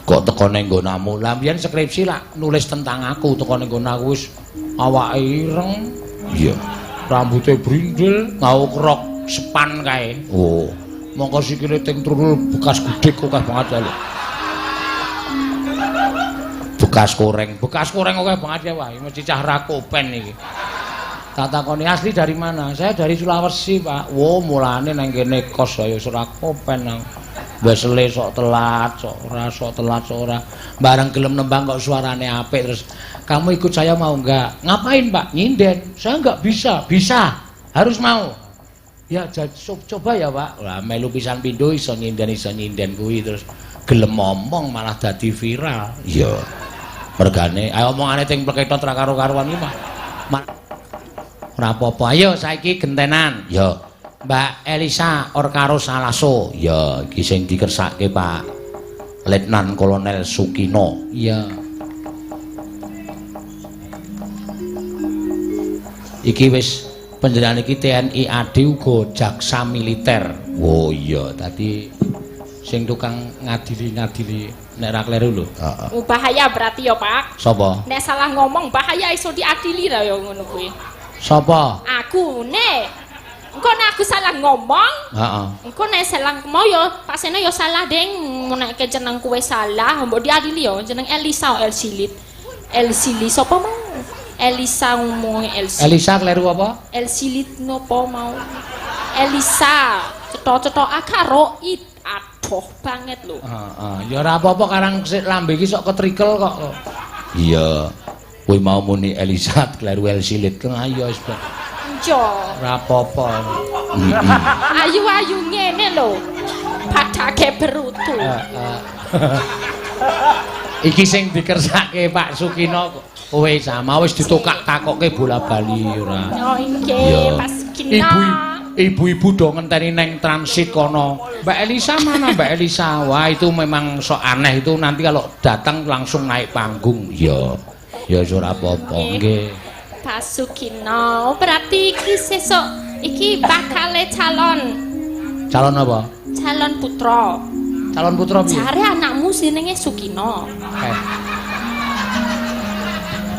Kok teko ning nggonamu. Lah mbiyen skripsi lak nulis tentang aku, teko ning nggon aku wis awake ireng. Iya. Rambute brindil, ngau rok sepan kae. Oh. Mongko sikile ting trul bekas gudhek akeh banget ya lho. Bekas koreng akeh banget ya, wah, mesti cah ra kopen iki. Tak takoni asli dari mana? Saya dari Sulawesi, Pak. Wo, mulane nang kene kos ya ora kopen nang. Wesele sok telat, sok ora, sok telat, sok ora. Bareng gelem nembang kok suarane apik terus, "Kamu ikut saya mau enggak?" "Ngapain, Pak?" "Nyinden." "Saya enggak bisa." "Bisa. Harus mau." "Ya, coba ya, Pak." Lah melu pisan pindho iso nyinden kuwi terus gelem ngomong malah dadi viral. Iya. Mergane ayo omongane ting pleketot ra karo-karuan iki mah. Ora apa-apa. Ayo saiki gentenan. Ya. Mbak Elisa Orkaro Salaso. Ya, iki sing dikersake Pak Letnan Kolonel Sukino. Iya. Iki wis panjenengan iki TNI AD uga jaksa militer. Oh iya, dadi sing tukang ngadili-ngadili nek ra kleru lho. Heeh. Oh, bahaya berarti ya, Pak. Sapa? Nek salah ngomong bahaya iso diadili lah ya ngono kuwi. Sapa? Aku nek engko nek aku salah ngomong, Heeh. engko nek salah mau ya pasene ya salah ding, nek jeneng kuwe salah, mbok diadili ya jeneng Elisa Elsilit. Elsili sapa mau? Elisa ngomong Elsi. Elisa kleru apa? Elsilit nopo mau? Elisa cetha-cetha karo it. Adoh banget lho. Heeh, ya ora apa-apa karang sik lambe iki sok ketrikel kok. Iya. Kowe mau muni Elisa kleru Elsilit. Ayo wis Yo. Ora apa-apa. Ayu-ayu ngene lho. Padake berutu. Heeh. Iki sing dikersake Pak Sukino kowe sama wis ditokak-takokke bola-bali ora. Oh nggih, Pak Sukino. Ibu-ibu do ngenteni neng transit kono. Mbak Elisa mana Mbak Elisa? Wah, itu memang sok aneh itu nanti kalau datang langsung naik panggung. Iya. Ya wis ora apa-apa. Nggih. Pak Sukino, berarti iki sesuk iki bakale calon. Calon apa? Calon putra. Calon putra piye? Jare anakmu jenenge Sukino.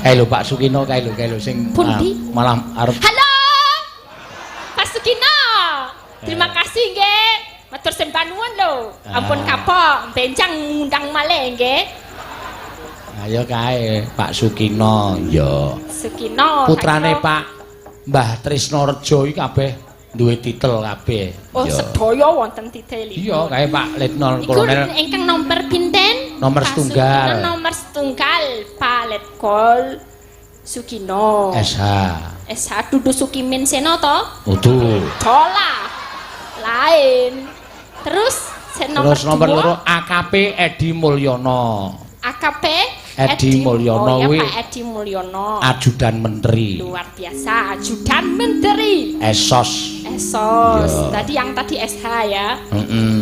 Kae lho Pak Sukino kae lho sing pundi? Malah arep. Halo. Pak Sukino. Terima kasih nggih. Matur sembah nuwun lho. Ampun kapok, benjang ngundang malih nggih. Ayo kae Pak Sukino ya. Sukino. Putrane Pak Mbah Trisno Rejo iki kabeh duwe titel kabeh. Oh, sedaya wonten titelipun. Iya, kae Pak Letnan Kolonel. Iku ingkang nomor pinten? Nomor setunggal. Nomor setunggal Pak Letkol Sukino. SH. SH dudu Sukimin Seno to? Udu. Dolah. Lain. Terus nomor terus nomor loro AKP Edi Mulyono. AKP Edi Mulyono kuwi. Oh, ya, Pak Edi Mulyono. Ajudan Menteri. Luar biasa, Ajudan Menteri. Esos. Esos. Tadi yang tadi SH ya.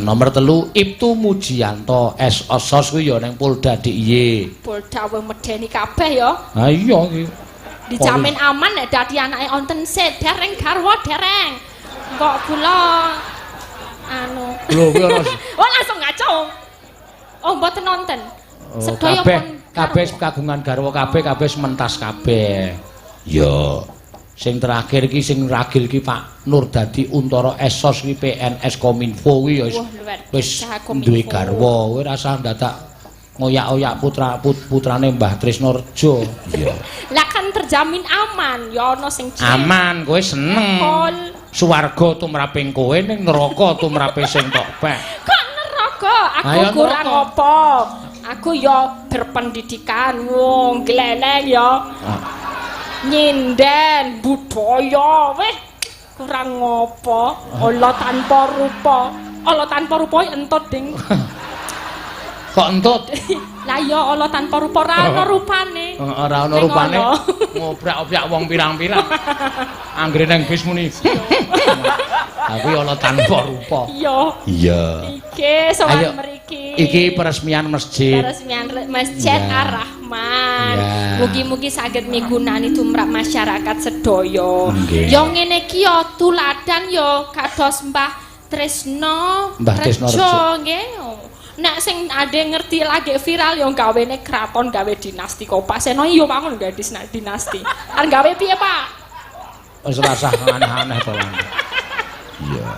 Nomor 3 Ibtu Mujianto Esos kuwi ya ning Polda DIY. Polda wong medeni kabeh ya. Ha iya iki. Dijamin aman nek dadi anake onten se dereng garwa dereng. Kok kula anu. Lho kuwi ana. Oh langsung ngacung. Oh mboten nonton. Oh, kabeh kabeh kagungan garwa kabeh kabeh mentas kabeh. Ya. Sing terakhir iki sing ragil iki Pak Nurdadi Untara Esos iki PNS Kominfo kuwi ya wis duwe garwa. Kowe rasah ndadak ngoyak-oyak putrane Mbah Trisno Rejo. Iya. Lah kan terjamin aman, ya ana sing aman, kowe seneng. Swarga tumraping kowe ning neraka tumrape sing tok pek. Kok neraka? Aku kurang apa? Aku ya berpendidikan, wong gleleng ya. Nyinden budaya weh kurang ngopo? Allah tanpa rupa. Allah tanpa rupa entut ding. Kok entut? Lah ya Allah tanpa rupa ora ana rupane. Ora ana rupane. Ngobrak-obrak wong pirang-pirang. Anggere nang bis muni. Aku ya Allah tanpa rupa. Iya. Iya. Iki sowan mriki. Iki peresmian masjid. Peresmian Masjid Ar-Rahman. Mugi-mugi saged migunani tumrap masyarakat sedaya. Ya ngene iki ya tuladan ya kados Mbah Trisno Rejo nggih. Nek sing ade ngerti lagi viral yo gawene kraton, gawe dinasti kok. Pak Seno yo bangun gawe dinasti. Arep gawe piye, Pak? Wis rasah aneh-aneh to. Iya.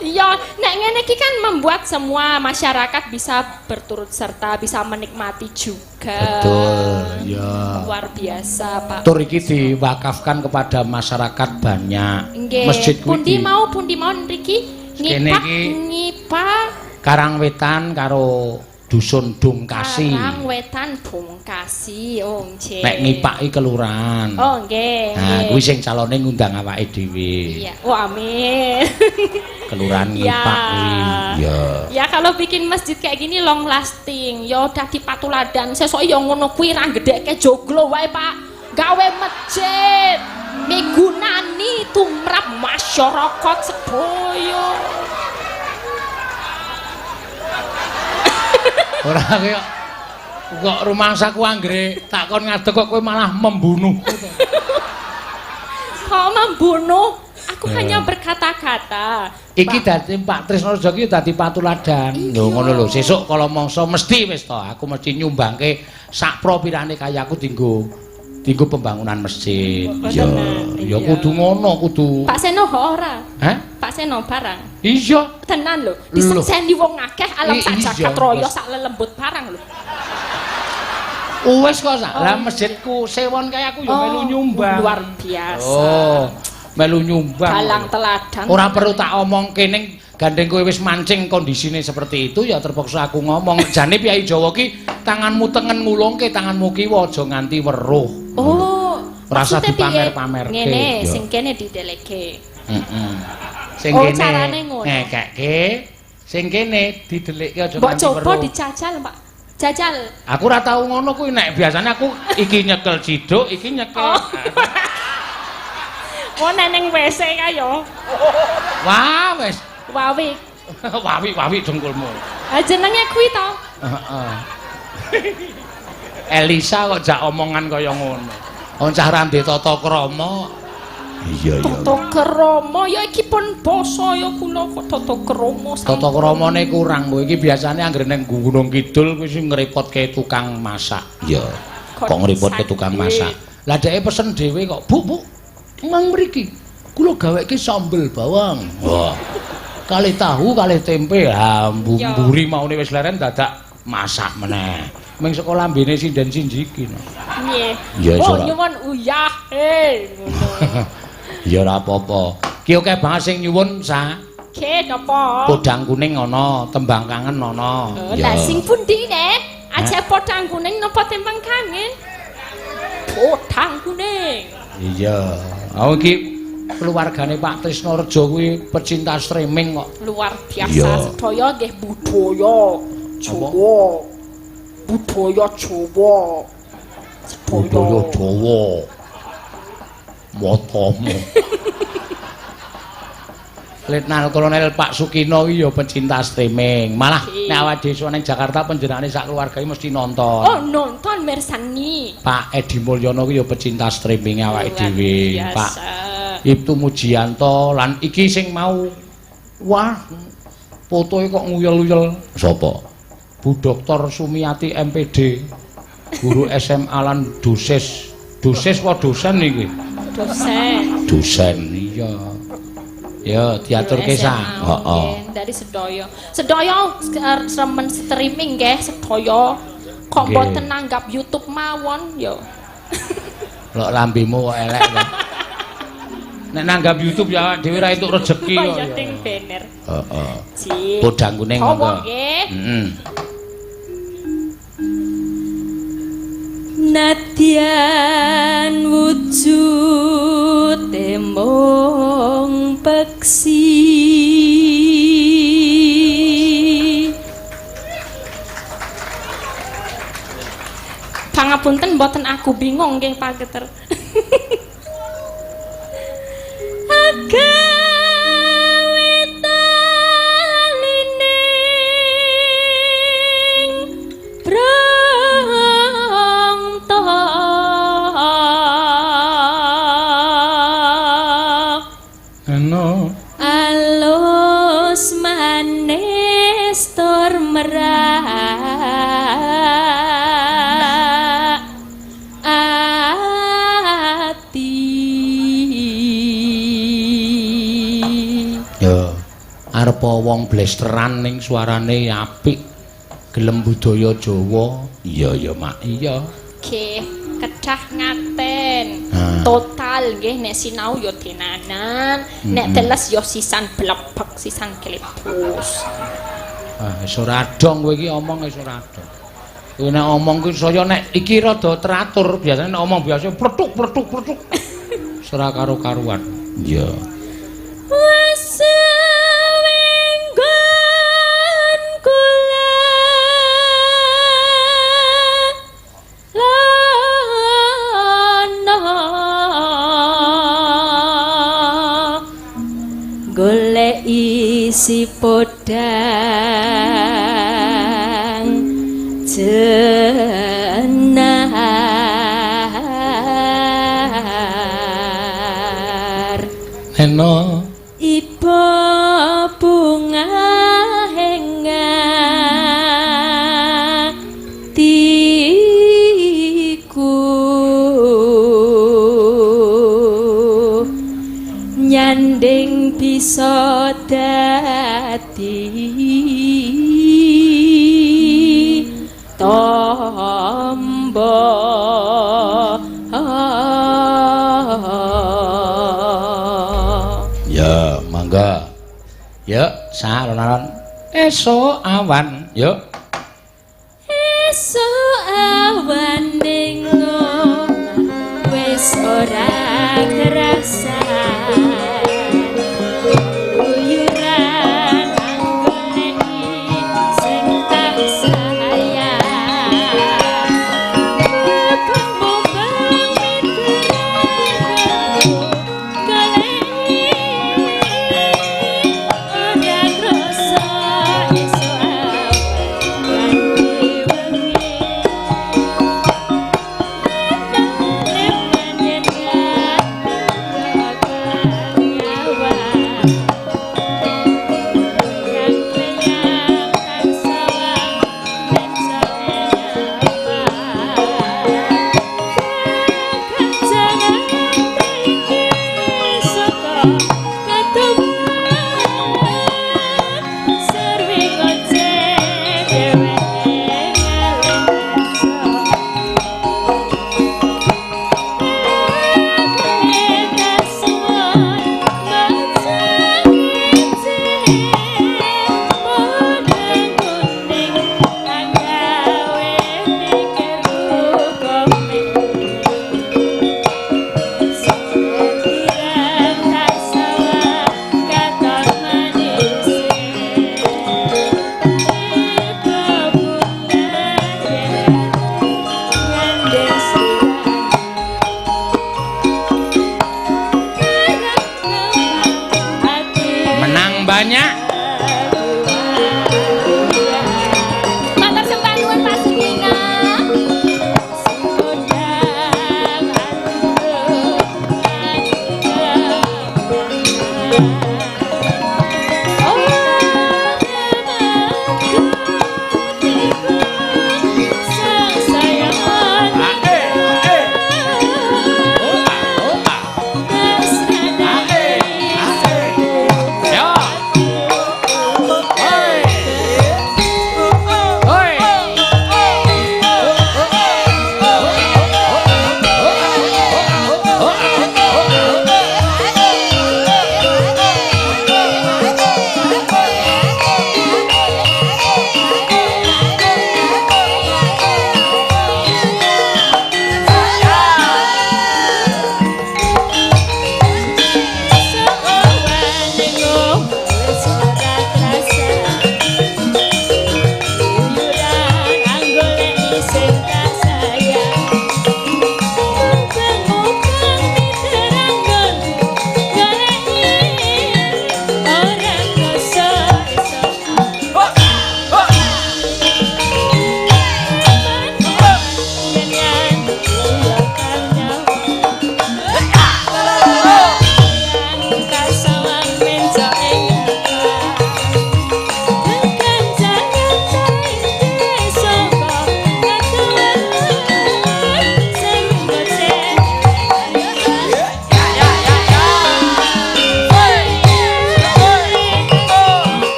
Iya, nek ngene iki kan membuat semua masyarakat bisa berturut serta, bisa menikmati juga. Betul, iya. Luar biasa, Pak. Tur iki diwakafkan kepada masyarakat banyak. Nggih. Masjid kuwi Pundi mau nriki? Kene Ngipak, iki ngipak Karangwetan karo Dusun Dungkasi. Karangwetan Bungkasi. Oh, nggih. Nek ngipaki kelurahan. Oh, nggih. Nah, kuwi sing calone ngundang awake dhewe. Iya. Oh, amin. Kelurahan Ngipak kuwi. Iya. Ya kalau bikin masjid kayak gini long lasting, ya dadi patuladan. Sesuk ya ngono kuwi ra gedhekke joglo wae, Pak. Gawe masjid migunani tumrap masyarakat sedaya. Ora kaya kok rumangsaku anggere tak kon ngadeg kok kowe malah membunuh. Kok membunuh? Aku hanya berkata-kata. Iki dadi Pak Trisno Rejo iki dadi patuladan. Lho ngono lho, sesuk kala mangsa mesti wis to, aku mesti nyumbangke sak propirane kayaku dinggo pembangunan masjid. Iya, ya kudu ngono, kudu. Pak Seno ora? Hah? Pak Seno barang. Iya. Tenan lho, disekseni wong akeh alam sak jagat raya sak lelembut barang lho. Wis kok sak. Lah masjidku sewon kaya aku ya melu nyumbang. Luar biasa. Oh, melu nyumbang. Galang teladan. Ora perlu tak omongke ning gandeng kowe wis mancing kondisine seperti itu ya terpaksa aku ngomong. Jane Kyai Jawa ki tanganmu tengen ngulungke, tanganmu kiwa aja nganti weruh. Oh, rasa dipamer-pamerke. Ngene, sing kene dideleke. Heeh. Sing kene ngekekke, sing kene didelikke aja nganti weruh. Mbok coba dicajal, Pak. Jajal. Aku ora tau ngono kuwi nek biasane aku iki nyekel ciduk, iki nyekel. Oh, neneng WC kae yo. Wah, wis. Wawi. Wawi-wawi dengkulmu. Ha jenenge kuwi to. Heeh. Elisa kok jak omongan kaya ngono. Wong cah ra ndek tata krama. Iya iya. Tata krama ya iki pun basa ya kula kok tata krama. Tata kramane kurang kowe iki biasane anggere ning Gunung Kidul kuwi sing ngrepotke tukang masak. Iya. Kok ngrepotke tukang masak. Lah dheke pesen dhewe kok, "Bu, Bu, mang mriki. Kula gaweke sambel bawang." Wah. Kalih tahu, kalih tempe. Ha, mburi maune wis leren dadak masak meneh. Ming saka lambene sinden sinjiki. Nggih. Oh, nyuwun uyah. Ngono. Ya ora apa-apa. Ki akeh banget sing nyuwun sa. Ki napa? Podang kuning ana, tembang kangen ana. Lah sing pundi ne? Aja podang kuning napa tembang kangen? Podang kuning. Iya. Oh iki keluargane Pak Trisno Rejo kuwi pecinta streaming kok. Luar biasa sedaya nggih budaya Jawa. Budaya Jawa. Budaya Jawa. Motomu. Letnan Kolonel Pak Sukino iki ya pecinta streaming. Malah nek awake dhewe ning Jakarta panjenengane sak keluarga iki mesti nonton. Oh, nonton mirsani. Pak Edi Mulyono iki ya pecinta streaming awake dhewe. Pak Ibtu Mujianto lan iki sing mau wah fotoe kok nguyel-uyel. Sapa? Bu Dr. Sumiati MPD. Guru SMA lan dosis. Dosis apa dosen iki? Dosen. Dosen iya. Ya, diaturke sa. Heeh. Dari sedaya. Sedaya remen streaming nggih sedaya. Kok mboten nanggap YouTube mawon ya. Lok lambemu kok elek ta. Nek nanggap YouTube ya dhewe ra entuk rejeki kok. Ya ting bener. Heeh. Podang kuning monggo. Nggih. Heeh. Nadyan wujud mung peksi pangapunten mboten aku bingung nggih Pak Geter. Alus manis tur merangkak. wong blesteran ning suarane apik. Gelem budaya Jawa. Iya ya, Mak. Iya. Nggih, kedah ngaten. Total nggih nek sinau ya tenanan, nek teles ya sisan blebek, sisan klepus. Ah, wis ora dong kowe iki omong wis ora dong. Kowe nek omong kuwi saya nek iki rada teratur, biasane nek omong biasa pletuk pletuk pletuk. Wis ora karo-karuan. Iya. Wesewenggon kula lana golek isi podang jenar. Neno Iba bunga atiku nyanding bisa dadi tombo. Ya, mangga. Yuk, salon-alon. Esuk awan, yuk. Esuk awan ning omah wis ora kerasa. Guyuran anggone sing tak sayang. Mubeng-mubeng mitranaku goleki ora krasa esuk awan nganti wengi.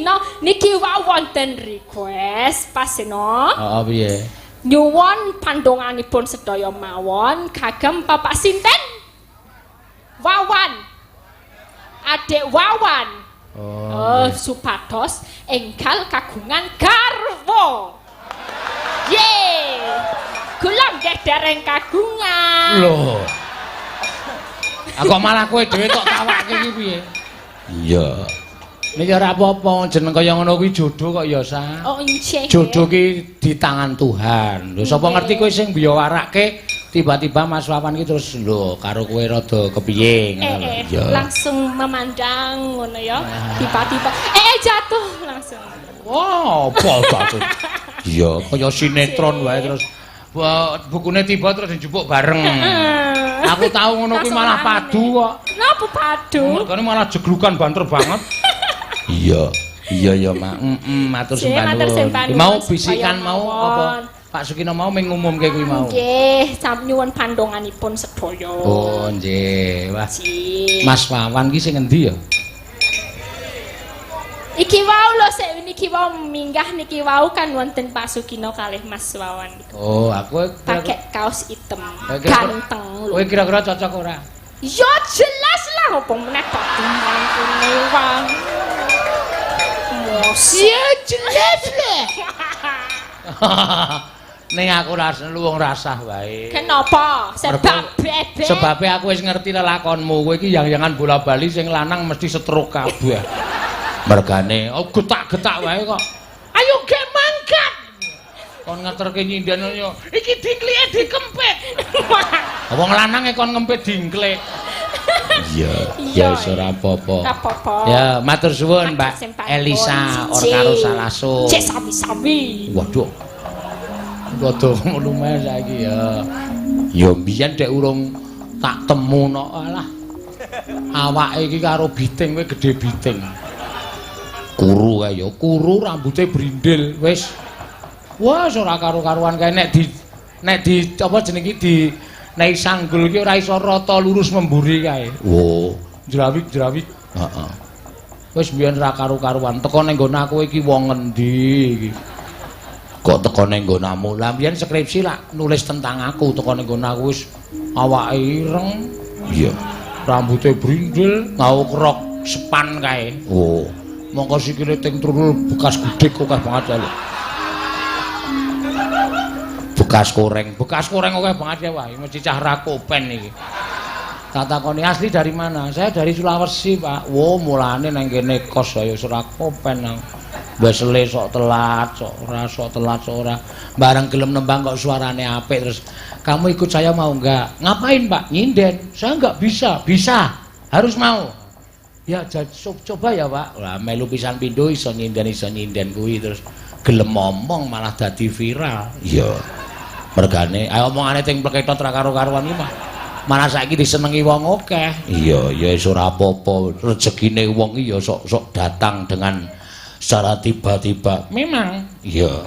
Sukino niki wau wonten request, Pak Seno. Heeh, piye? Nyuwun pandonganipun sedaya mawon kagem Bapak sinten? Wawan. Adik Wawan. Oh. Oh, supados enggal kagungan garwa. Ye. Kula nggih dereng kagungan. Lho. Aku malah kowe dhewe kok tawake iki piye? Iya. Niki ora apa-apa, jeneng kaya ngono kuwi jodoh kok ya, Sa. Oh, injih. Jodoh ki di tangan Tuhan. Lho, sapa ngerti kowe sing mbiyawarake tiba-tiba Mas Wawan ki terus lho karo kowe rada kepiye ngono lho. Langsung memandang ngono ya. Tiba-tiba jatuh langsung. Wah, apa jatuh? Iya, kaya sinetron wae terus. Wah, bukune tiba terus dijupuk bareng. Aku tau ngono kuwi malah padu kok. Napa padu? Mergane malah jeglukan banter banget. Iya. Iya ya, Mak. Heeh, matur sembah nuwun. Mau bisikan mau apa? Pak Sukino mau mengumumke kuwi mau. Nggih, sam nyuwun pandonganipun sedaya. Oh, nggih. Wah. Mas Wawan ki sing endi ya? Iki wau lho sik niki wau minggah niki wau kan wonten Pak Sukino kalih Mas Wawan niku. Oh, aku pakai kaos hitam. Ganteng lho. Kowe kira-kira cocok ora? Ya jelas lah, apa meneh dadi mantune wong. Ya jelas lah. Ning aku rasane wong rasah wae. Kenapa? Sebab bebek. Sebabe aku wis ngerti lelakonmu. Kowe iki yang-yangan bola-bali sing lanang mesti stroke kabeh. Mergane oh getak-getak wae kok. Ayo gek mangkat. Kon ngeterke nyinden yo. Iki dingklike dikempit. Wong lanang e kon ngempit dingklik. Iya, ya wis ora apa-apa. Ya, matur suwun Mbak Elisa Orkaro Salaso. Cek sami-sami. Waduh. Rada lumayan saiki ya. Ya mbiyen dek urung tak temu nok alah. Awake iki karo biting kowe gedhe biting. Kuru kae ya, kuru rambute brindil wis. Wah, ora karo-karuan kae nek di apa jeneng iki di nek sanggul iki ora iso rata lurus memburi kae. Oh, jrawik-jrawik. Heeh. Wis mbiyen ora karo-karuan teko ning nggon aku iki wong ngendi iki? Kok teko ning nggonamu? Lah mbiyen skripsi lak nulis tentang aku teko ning nggon aku wis awake ireng. Iya. Rambute brindil, ngau krok sepan kae. Oh. Mongko sikile ting trunul bekas gudhek akeh banget ya lho. Bekas koreng akeh banget ya wah, mesti cah rakopen iki. Tak takoni asli dari mana? Saya dari Sulawesi, Pak. Wo, mulane nang kene kos ya ora kopen nang. Wesele sok telat, sok ora, sok telat, sok ora. Bareng gelem nembang kok suarane apik terus, kamu ikut saya mau enggak? Ngapain, Pak? Nyinden. Saya enggak bisa. Bisa. Harus mau. Ya coba ya, Pak. Lah melu pisan pindho iso nyinden kuwi terus gelem ngomong malah dadi viral. Iya. Mergane ayo omongane ting pleketot ra karo-karuan iki mah. Malah saiki disenengi wong akeh. Iya, ya wis ora apa-apa. Rezekine wong iki ya sok-sok datang dengan secara tiba-tiba. Memang. Iya.